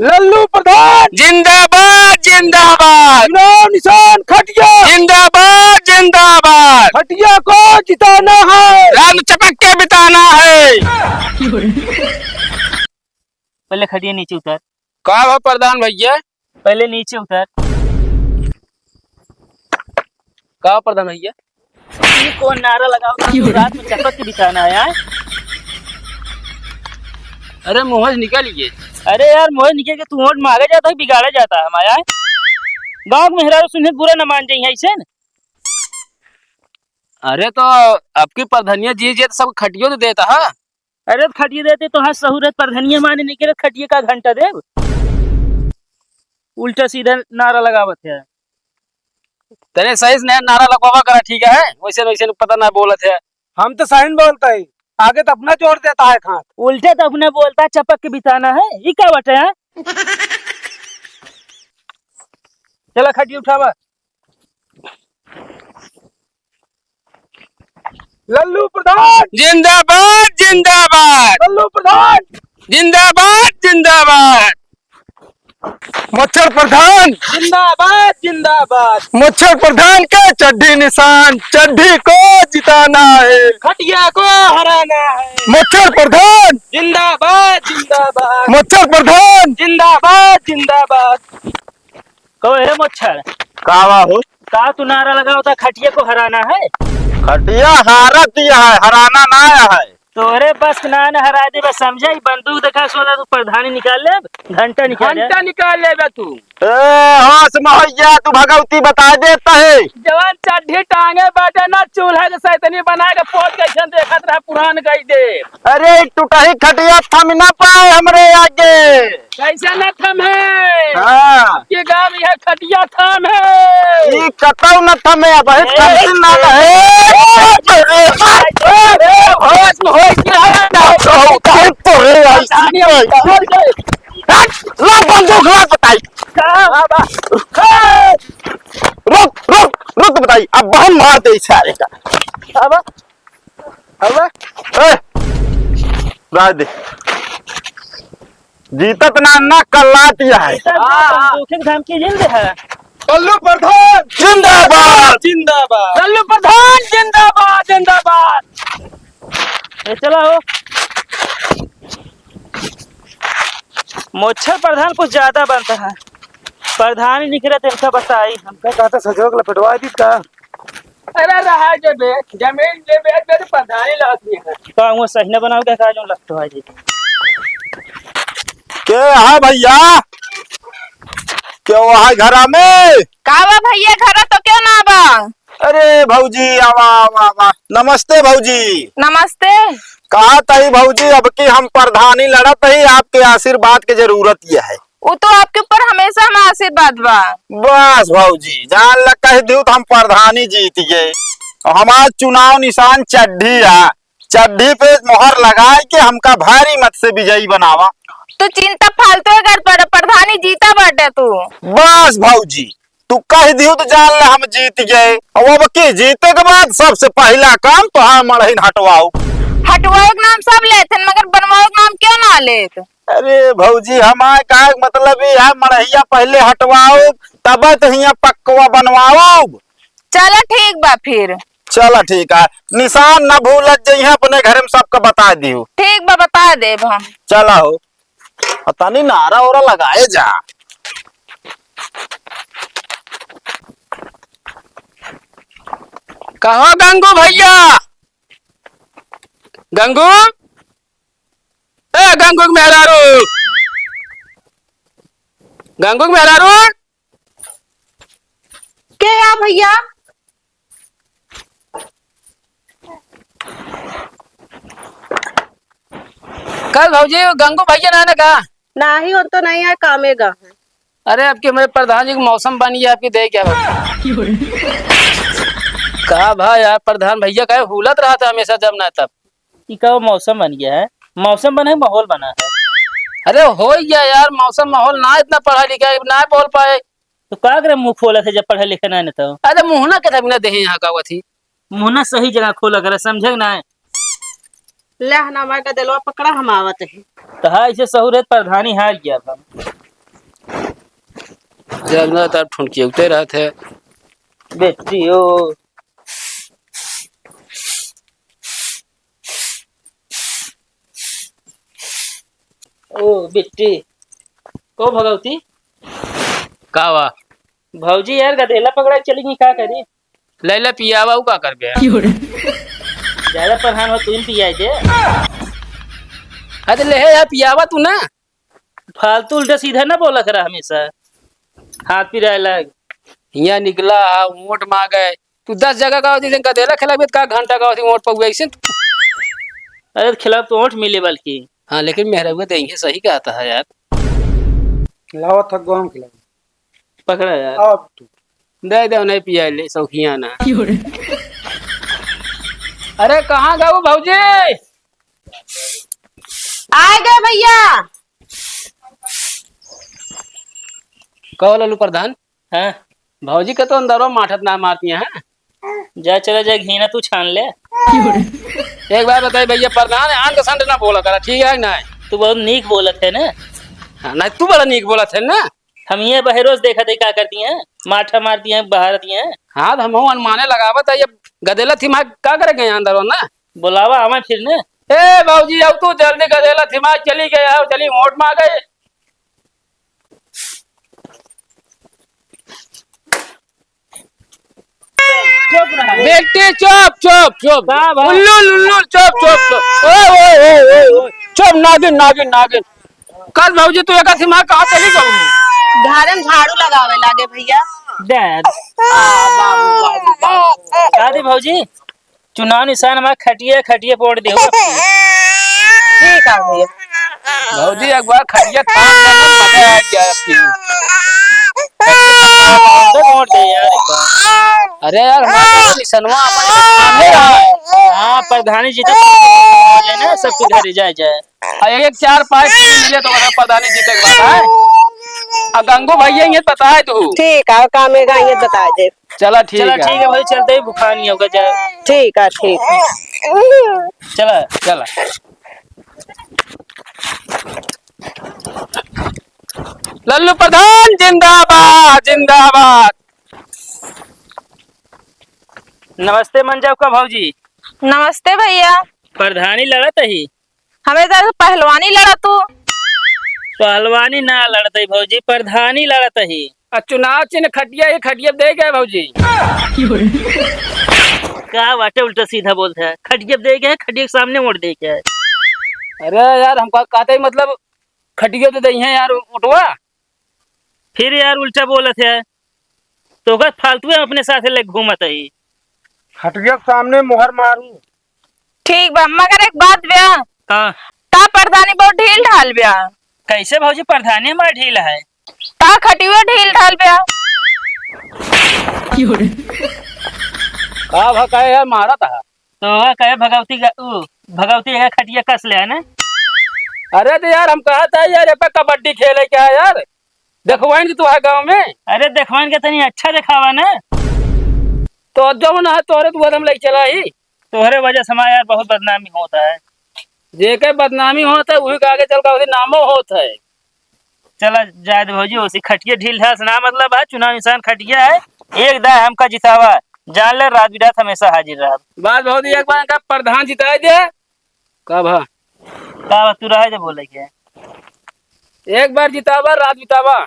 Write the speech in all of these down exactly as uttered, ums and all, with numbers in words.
लल्लू प्रधान जिंदाबाद, जिंदाबाद। चुनाव निशान खटिया जिंदाबाद, जिंदाबाद। खटिया को जिताना है, राम चपक के बिताना है। पहले खटिया नीचे उतार। का हो प्रधान भैया? पहले नीचे उतार। का हो प्रधान भैया? ई कौन नारा लगाओ? क्यों? रात में चपक के बिताना है, आय? अरे मुँह से निकाल लिए। अरे यार, मुँह से निकल के तू वोट मांगे जाता है, बिगाड़े जाता है हमारा, आय? गाँव के मेहरारू सुने बुरा न मान जाई ऐसे न। अरे तो आपकी प्रधानिया जी, जी तो सब खटियो तो देता है। अरे तो खटिया देते तो हाँ सहूरत प्रधानिया माने नहीं करे, खटिया का घंटा देव। उल्टा सीधा नारा लगावत है। तने सही से नारा लगवावा करा, ठीक है? वैसे वैसे पता ना बोलत है। हम तो सही में बोलता है, आगे तो अपना जोर देता है खात। उल्टे तो अपने बोलता है, चपक के बिताना है, ये क्या बात है, हाँ? चला खटिया उठावा। लल्लू प्रधान जिंदाबाद, जिंदाबाद। लल्लू प्रधान जिंदाबाद, जिंदाबाद। मच्छर प्रधान जिंदाबाद, जिंदाबाद। मच्छर प्रधान के चड्ढी निशान, चड्ढी को जिताना है, खटिया को हराना है। मच्छर प्रधान जिंदाबाद, जिंदाबाद। मच्छर प्रधान जिंदाबाद, जिंदाबाद। कहो, हे मच्छर। का बा हो? का तू नारा लगाओ था, खटिया को हराना है? खटिया हारा दिया है, हराना ना आया है। तोरे बस के ना, ना हरा दे, बस समझा, ई बंदूक देखा, सोना तू प्रधानी निकाल ले, घंटा निकाल ले। घंटा निकाल ले बे तू। ए, होश में होइया, तू भगवती बता देता है। जवान चड्ढी टांगे बाटे ना, चूल्हा के सैतनी बना के पोत कैसन देखत रहा, पुरान कई दे। अरे, टूटही खटिया थम ना पाए हमरे आगे। कैसे न थमे? हाँ। ये गाँव यह खटिया थमे। ई कतौ न थमे, अब है ए, थमसिन ना ए, रहे। ए, ए, होश में होश में आया ना। ओ, ओ, तो रे, ऐसी नहीं। हट, ला बंदूक, ला बताई। का बाबा? रुक, रुक, रुक बताई, अब हम मार दे सारे का। बाबा, बाबा। ए, राय दे। जीतत ना, ना कल्लात यह है। जीतत ना, हाँ, हाँ। बंदूक के धमकी जिन दे है। बल्लू प्रधान जिंदाबाद। जिंदाबाद। बल्लू प्रधान जिंदाबाद, जिंदाबाद। ए, चला हो। मोच्छर प्रधान कुछ ज्यादा बनता है। प्रधान ही निकले तो इनका बताई। हमका कहता सहयोग लपेटवा दी का? अरे रहा जे बे, जमीन जे बेच दे तो प्रधानी लात नहीं है। का हुआ सही ना बनाओ क्या, का जो लगता है जी? के है भैया? के है घरा में? का बा भैया, घरा तो क्यों ना बा? अरे भौजी, आवा, आवा, आवा। नमस्ते भौजी। नमस्ते। कहा तई भौजी, अब की हम प्रधानी लड़त ही, आपके आशीर्वाद के जरूरत ये है। उ तो आपके ऊपर हमेशा हमार आशीर्वाद बा। बस भौजी, जान ल कह दियो तो हम प्रधानी जीत गए। हमार चुनाव निशान चड्ढी है, चड्ढी पे मोहर लगाए के हमका भारी मत से विजयी बनावा। तू चिंता फालतू कर, पर प्रधानी जीता बाटे तू। बस भौजी, तू कह दियो तो जान ले हम जीत गए। अब, अब की जीते के बाद सबसे पहला काम तो हाँ मड़हिन हटवाओ। हटवाओ के नाम सब लेत हन, मगर बनवाओ के नाम क्यों ना लेत? अरे भौजी, हम आए कहे के मतलब ई है, मड़हिया पहले हटवाओ, तब तो हियाँ पक्कवा बनवाओ। चला ठीक बा फिर। चला ठीक है, निशान ना भूलत जइहे, अपने घर में सबका बता दियो। ठीक बा, बता देब हम। चला हो, आ तनी नारा ओरा लगाए जा। कहाँ गंगू भैया? गंगू, ए गंगू के मेहरारू, गंगू के मेहरारू। के या भइया? कल भौजी गंगू भइया ना, ना का? नाही, वो तो नहीं है, कामे गा है। अरे, आपके हमारे प्रधान जी के मौसम बन गया, आपकी दे क्या भौजी? का भा यार, प्रधान भइया का हुलत रहत है हमेशा, जब ना तब। ई का मौसम बन गया है? मौसम बना है, माहौल बना है? अरे हो गया यार, मौसम माहौल ना, इतना पढ़ा लिखा है, ना बोल पाए। तो का करे मुँह खोलत है जब पढ़े लिखे ना है तो? अरे मुँह ना के बिना देहे यहाँ का हुआ थी। मुँह ना सही जगह खोला करे, समझे ना? ले ना, हमार गदेलवा पकड़ा, हम आवत है। तो हाँ, इसे सहूर है, प्रधानी हार गया था। जब ना तब ठुनकियौते रहत है। बेटी हो। ओ बेटी। को भगवती? का बा? भौजी यार गदेला पकड़ा के चली गई, का करी? लैला पियावा, उ का करबे? ज्यादा प्रधान हो, तू ही पियाई दे। अरे ले यार पियावा तू ना। फालतू उल्टा सीधा ना बोला करा हमेशा। हाथ पिराए लाग। हियाँ निकला, वोट मांगे। तू दस जगह का होती, गदेला खिलाबे, का घंटा का होती, वोट पउबे, ऐसे तू। अरे, खिलाफ तो वोट मिले बल्कि। हाँ, लेकिन मेहररुआ देंगे, सही कहता है यार। लावा थक गो हम खिलावा। पकड़ा यार। अब तू। दे दे, नहीं पिया ले, शौकिया ना। क्यों रे? अरे, कहाँ गऊ भौजी? आ गए भैया। कहो लल्लू प्रधान। हाँ। भौजी का तो अंदरो माठत ना मारती हैं। जा, चला जा, घीना तू छान ले। एक बात बताई भैया, प्रधान आन के संड ना बोला करा, ठीक है कि नहीं? तू बहुत नीक बोलत है ना। हाँ, नहीं, तू बड़ा नीक बोलत है ना। हम ये बहरोज देखत है का करती हैं, माठा मारती हैं, बहारती हैं। हाँ, तो हमहू अनुमाने लगावत है, ये गदेला थी मार का करे गए अंदर ना। बोलावा आवे फिर ना। ए भौजी, अब तू जल्दी गदेला थी मार चली गए, आओ चली वोट मांगे। चुप रहा। बेटी चुप, चुप, चुप। का बा? उल्लू, उल्लू, चुप, चुप, चुप। ओ, ओ, ओ, ओ, ओ। चुप, नागिन, नागिन, नागिन। कल भौजी तू एक दिमाग कहाँ चली गई? घरे में झाड़ू लगावे लागे भैया। दे। आ, बाबू, बाबू, बाबू। का दी भौजी? चुनाव निशान हमार खटिया, खटिया पोड़ दे हो। ठीक है भैया। भौजी, एक बार खटिया थाम लेना, मजा आ जाए आपकी। तो वोट दे यार, एक बार। अरे यार, हमारा तो निशनवा अपन सामने रहा है। हाँ, प्रधानी जी तो ना, सबके घरे जाए, जाए। आ, एक चार पाँच मिले तो वहाँ प्रधानी जीते के बाद, हैं? आ, गंगू भैया ये बताए तू। ठीक है, काम में गए ये बताए दे। चला ठीक चला है। ठीक है भाई, चलते ही बुखार नहीं होगा, जा। ठीक है, ठीक है। चला। चला। लल्लू प्रधान जिंदाबाद, जिंदाबाद। नमस्ते मंजौका भौजी। नमस्ते भैया। प्रधानी लड़त ही। हमें तो पहलवानी लड़ा तू। पहलवानी ना लड़त ही भौजी, प्रधानी लड़त ही। आ चुनाव चिन्ह खटिया ही, खटिया दे गए भौजी। का बाटे उल्टा सीधा बोलत है, खटिया दे गए, खटिया के सामने वोट दे गए। अरे यार, हमका कहते ही मतलब खटिया तो दे हैं यार, उठवा। फिर यार उल्टा बोलत है, तो ओकर फालतू में अपने साथ ले घूमत ही। खटिया के सामने मोहर मारू। ठीक बा, मगर एक बात बा। का? ता प्रधानी बहुत ढील ढाल बा। कैसे भौजी प्रधानी हमार ढील है? ता खटियो ढील ढाल बा। का भा काहे यार मारत है? तो वह कहे भगवती का, ऊ, भगवती का खटिया कस ले है ना? अरे तो यार हम कहा था यार, ये पे कबड्डी खेले क्या है यार? देखवाइन के तू है गाँव में? अरे देखवाइन के तनी अच्छा देखावा ना। तो जब ना है तोहरे तू एकदम लई चला ही। तोहरे वजह से हमारा यार बहुत बदनामी होता है। जेके बदनामी होता है, वही का आगे चल के वही नामो होता है। चला जाए दे भौजी, उसी खटिया ढील ढाल से ना मतलब है, चुनाव निशान खटिया है। एक दाए हमका जितावा, जान ले रात बिरात हमेशा हाजिर रहब। बात भौजी, एक बार इनका प्रधान जिताए दे। का भा? का भा, तू रहे दे बोले के। एक बार जितावा, रात बितावा।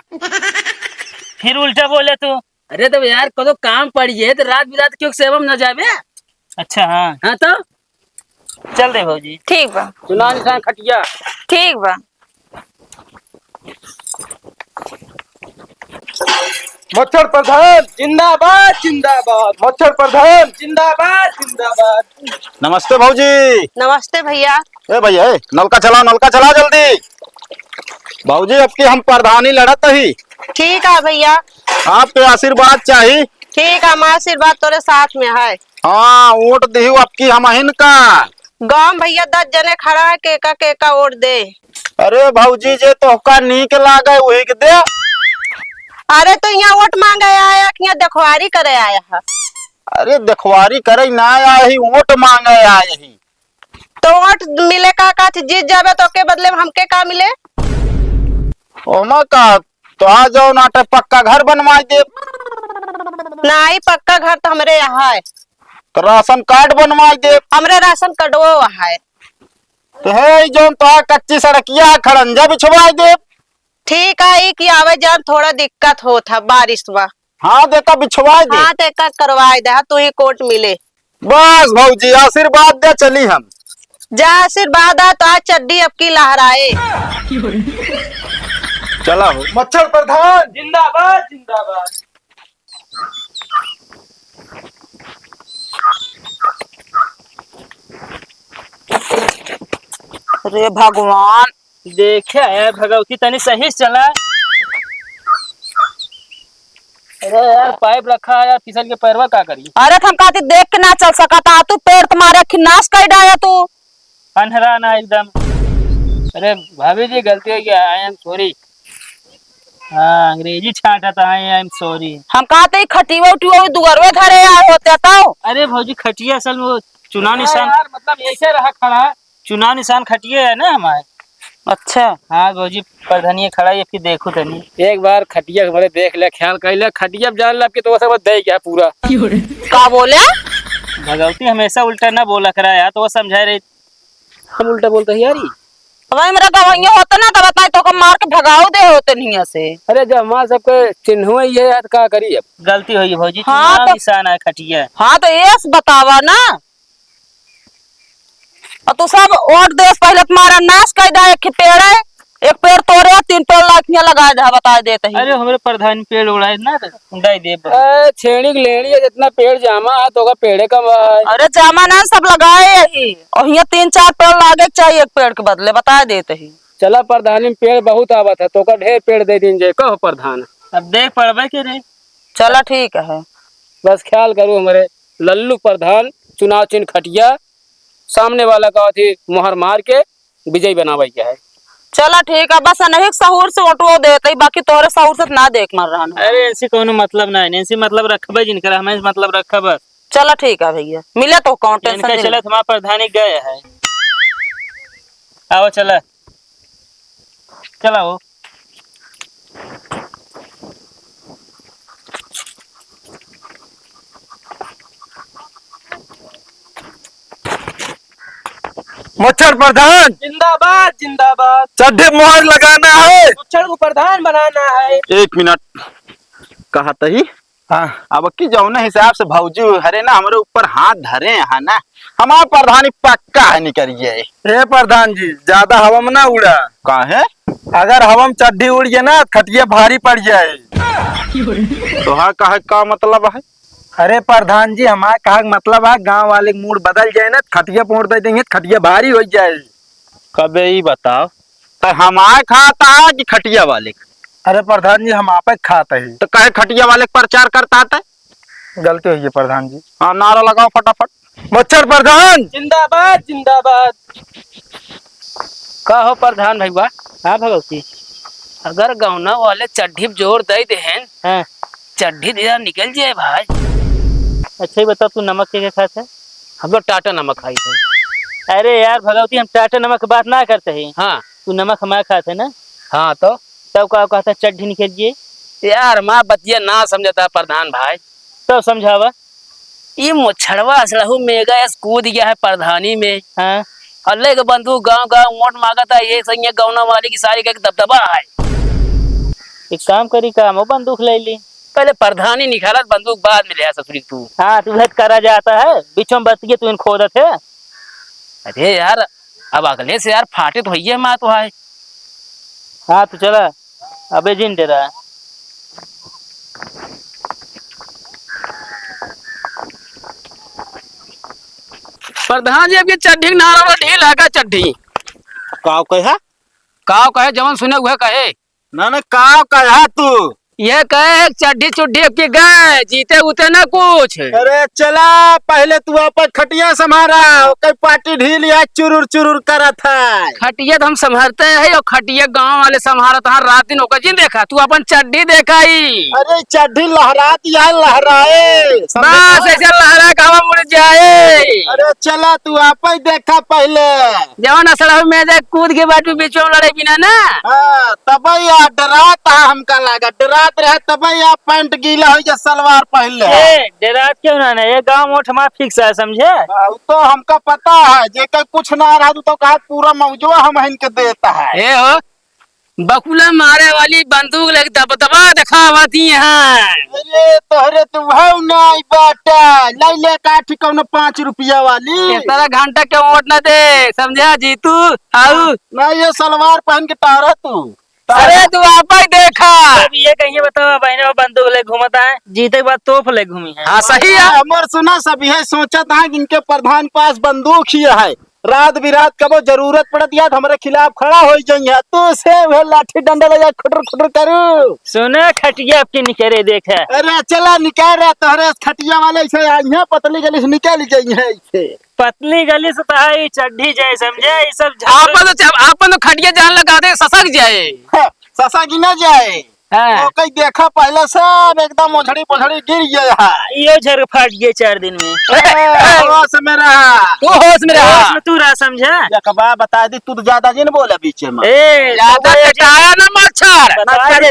फिर उल्टा बोले तू। अरे तो यार, कदो काम पड़ी है तो रात बिरात क्यों सेवा में ना जाबे? अच्छा, हाँ। हाँ तो? चल दे भौजी। ठीक बा। चुनाव निशान खटिया। ठीक बा। मच्छर प्रधान जिंदाबाद, जिंदाबाद। मच्छर प्रधान जिंदाबाद, जिंदाबाद। नमस्ते भौजी। नमस्ते भैया। ए भैया, ए, नलका चलाओ, नलका चलाओ जल्दी। भौजी, अब की हम प्रधानी लड़त ही। ठीक है भैया। आपके आशीर्वाद चाही। ठीक है, हमारा आशीर्वाद तोरे साथ में है। हाँ, वोट दिहू अब की हमहिन का। गाँव भैया दस जने खड़ा है, केका केका वोट दे। अरे भौजी, जे तोहका नीक लागे, वही के दे। अरे, तो यहाँ वोट मांगे आया कि यहाँ देखवारी करे आया है? अरे, देखवारी करे ना आया ही, वोट मांगे आया ही। तो वोट मिले का, का थी? जीत जाबे तो ओके बदले में हमके का मिले? ओमा का, तो आ जाओ नाटे, पक्का घर बनवाई दे। नहीं, पक्का घर तो हमरे यहाँ है। तो राशन कार्ड बनवाई दे। हमरे राशन कार्डवो है। तो है ई जौन तो कच्ची सड़किया है, खड़ंजा बिछवाई दे। ठीक है, ई कि आवे जान थोड़ा दिक्कत होत है बारिश में। हाँ, देखा बिछवाई दे। हाँ, देखा करवाई दे, हाँ, तू ही कोट मिले। बस भौजी, आशीर्वाद दे, चली हम। जा आशीर्वाद आ, तो आज चड्डी अब की लहराए। चला हो। मच्छर प्रधान जिंदाबाद, जिंदाबाद। अरे भगवान। देखे यार भगवती, तनी सही से चला। अरे यार, पाइप रखा है यार, फिसल के पैरवा का करी? अरे, तो हम कहती देख के ना चल सकता, तू पेड़ तुम्हारे खिन्नास कर डाया तू। अन्हरा ना एकदम। अरे भाभी जी, गलती हो गया, I am sorry। हाँ, अंग्रेजी छांटा था, I am sorry। हम कहते ही खटिया उटिया भी दुअरवे धरे आए होते तो। अरे भौजी, खटिया असल में वो चुनाव हाँ निशान यार, मतलब ऐसे रहा खड़ा। चुनाव निशान खटिया है ना हमारे। अच्छा। हाँ भौजी, प्रधानिया खड़ा है, इसकी देखो तनी। एक बार खटिया के बड़े देख ले, ख्याल कर ले, खटिया जान ले आपके तो वो सब दे गया पूरा। का बोले? भगवती हमेशा उल्टा ना बोला करा यार, तो वो समझा रही। हम उल्टा बोलते हैं यार ई। अब हमरा गवैया होता ना तो बताई तो मार के भगाओ दे होते नहीं से। अरे जब हमार सबके चिन्हवे ये है तो का करी अब? गलती होई भौजी, हाँ चुनाव तो निशान है खटिया। हाँ तो ये से बतावा ना। और तू सब वोट देस पहले तुम्हारा नाश कर दे, एक ही पेड़ है, एक पेड़ तोड़े, तीन पेड़ लाइक में लगा दे, बता देते ही। अरे हमरे प्रधान पेड़ उड़ाए ना तो उड़ाई दे। ए, छेड़ी के लेड़ी है, जितना पेड़ जामा है, तो ओकर पेड़े कम है। अरे, जामा ना, सब लगाए यही। और हियाँ तीन चार पेड़ लागे के चाहिए, एक पेड़ के बदले, बता देते ही। चला, प्रधानी में पेड़ बहुत आवत है, तो ओकर ढेर पेड़ दे दीन जे, कहो प्रधान। अब देख पड़बे के रे। चला, ठीक है। बस ख्याल करू हमरे लल्लू प्रधान, चुनाव चिन्ह खटिया, सामने वाला का अथी मोहर मार के विजयी बनावे के है। चला ठीक है, बस अनहिक सहूर से वोटवो देते ही, बाकी तोहरे सहूर से ना देख मर रहन। अरे इनसे कौनो मतलब ना है, इनसे मतलब रखबे जिनकर, हमें से मतलब रखब। चला ठीक है भैया, मिले तो कौन टेंशन इनका नहीं। चलत हमार प्रधानी गए है। आओ चला, चला हो। मच्छर प्रधान जिंदाबाद, जिंदाबाद। चड्ढे मोहर लगाना है। मच्छर को प्रधान बनाना है। एक मिनट, कहा तही? हाँ। अब की जौने हिसाब से भौजी हरे ना हमरे ऊपर हाथ धरे हैं ना, हमार प्रधानी पक्का है निकरिए। ए प्रधान जी, ज्यादा हवा में ना उड़ा। काहे? अगर हवा में चड्ढी उड़ गया ना, खटिया भारी पड़ जाए। तोहार कहे का मतलब है? अरे प्रधान जी, हमार कहे का मतलब है, गाँव वाले के मूड बदल जाए ना, खटिया फोड़ दे देंगे, खटिया भारी हो जाए। कबे ई बताओ, तो हमार खाता है कि खटिया वाले का? अरे प्रधान जी, हम आपे खाता है। तो काहे खटिया वाले का प्रचार करता है? गलती हुई है प्रधान जी। हाँ, नारा लगाओ फटाफट। मच्छर प्रधान जिंदाबाद, जिंदाबाद। का हो प्रधान भईवा? हाँ भगवती। अगर गौना वाले चड्ढी पे जोर दे देहेन, हाँ। चड्ढी दिया निकल जाए भाई। अच्छा, ये बताओ, तू नमक के, के खात है? हम लोग टाटा नमक खाई थे। अरे यार भगवती, हम टाटा नमक की बात ना करते हैं। हाँ। तू नमक हमारा खात है ना? हाँ तो? तब का कहता चड्ढी निकल जाए? यार, हमार बतिया ना समझता प्रधान भाई। तब समझावा। ई मोछड़वा असलहू मेगा एस कूद गया है प्रधानी में। हाँ। और लेके बंदूक गांव गांव वोट मांगता है, ये सही है, गौना वाली की सारी का एक दबदबा है। एक काम करी का, हम बंदूक ले ली। पहले प्रधानी निकालत, बंदूक बाद में ले आ ससुरी तू। हाँ, तू भेद करा जाता है, बीचों में बतिये तू इन खोदत है। अरे यार, अब अगले से यार फाटे तो होइए माँ तो है। हाँ, तो चला, अबे जिन डेरा। प्रधान जी, अबकी चड्ढी के नारा वाला ढील है का चड्ढी? काव कहे? काव कहे, जवन सुने उहे कहे। ना, ना, काव कहे तू? ये कहे, चड्ढी चुड्ढी अबकी गए, जीते उते ना कुछ। अरे चला, पहले तू आपन खटिया संभारा, ओकर पाटी ढील या चुरुर चुरुर करत है। खटिया तो हम संभारते हैं, और खटिया गांव वाले संभारत हैं, रात दिन ओकर जिन देखा, तू अपन चड्ढी देखा ही। अरे चड्ढी लहरात या लहराए, समझे बस ना? ऐसे लहरा के हवा मुड़ जाए। अरे चला, तू आपे देखा पहले। जवन असलहू में जे कूद के बाटू बीचवा में लड़े बिना ना। हाँ, तबे या डरात है हमका लागत, डरात रहे तबे या पैंट गीला होइ जा सलवार पहन ले। ए, डरात क्यों ना, ना, ये गाँव मोठ मा fix है, समझे? हाँ, उ तो हमका पता है, जेकर कुछ ना रहा, तू तो कहा पूरा मौजवा हम इनके देता है। ए हो, बकुला मारे वाली बंदूक लेके दबदबा देखावती हैं। अरे तोहरे तो वह नाई बाटा, लाई ले काठी कौनो पाँच रुपया वाली। इस तरह घंटा के वोट ना दे, समझा जीतू? आऊ। ना ये सलवार पहन के टारा तू। अरे तू आप ही देखा। अब ये कहिए बताओ, बहने वो बंदूक ले घूमता है, जीते के बाद तोप ले घूमी है। हाँ, सही है। हमर सुना सब यह सोचत है कि इनके प्रधान पास बंदूक ही है। रात बिरात कबो जरूरत पड़त या त हमरे खिलाफ खड़ा होइ जइहे। तू से उहे लाठी डंडा ले जा खुटर खुटर करू। सुने खटिया आपके निकरे देखे। अरे चला निकल रहा तोहरे खटिया वाले से आइहे पतली गली से निकल जइहे इसे। पतली गली से तो है ई चड्ढी जाए समझे ई सब झाड़ आपन तो, आपन तो खटिया जान लगा दे ससक जाए। हाँ, ससक ही ना जाए। हाँ। तो कहीं देखा पहले सब एकदम ओझड़ी पोझड़ी गिर गया है। ये झर फाट गए चार दिन में। ए, होश में रहा। तू होश में रहा। होश में तू रहा समझा। एक बात बता दी, तू तो ज्यादा जिन बोले बीच में। ए, ज्यादा तो चटाया ना मच्छर। बता दे।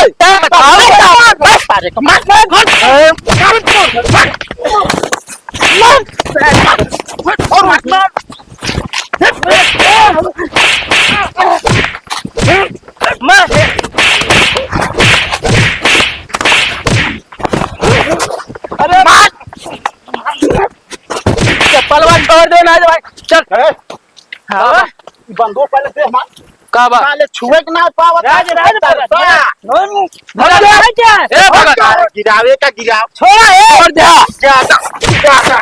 बताओ, बताओ। अरे, मार, मार, मार। मार, मार। मार। अरे मार। चप्पलवा छोड़ दे ना भाई। चल। ए, हाँ। बंदूक पहले दे हमार। का बा? साले छुए के ना पावत राज, है, राज, तरसा। राज। अरे, राज, राज। ए, भगत। गिरावे का गिराव। छोड़ा, ए। छोड़ दे। जा, जा, जा, जा।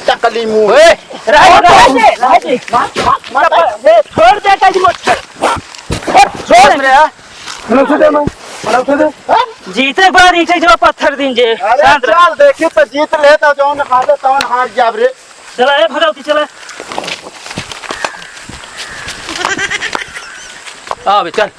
चकली मुंह। ओए। राज, राज, राज। मार, मार, मार। ए, छोड़ दे, काजी मत छोड़। छोड़। मनौसे दे, मैं, मनौसे दे। जीते के बाद ईंटे जो पत्थर दिन जे। अरे शांत रह। चल, देखी तो जीत ले तो जौन हारे तौन हार जाब रे। चला, ए भगवती, चला। आ बे, चल।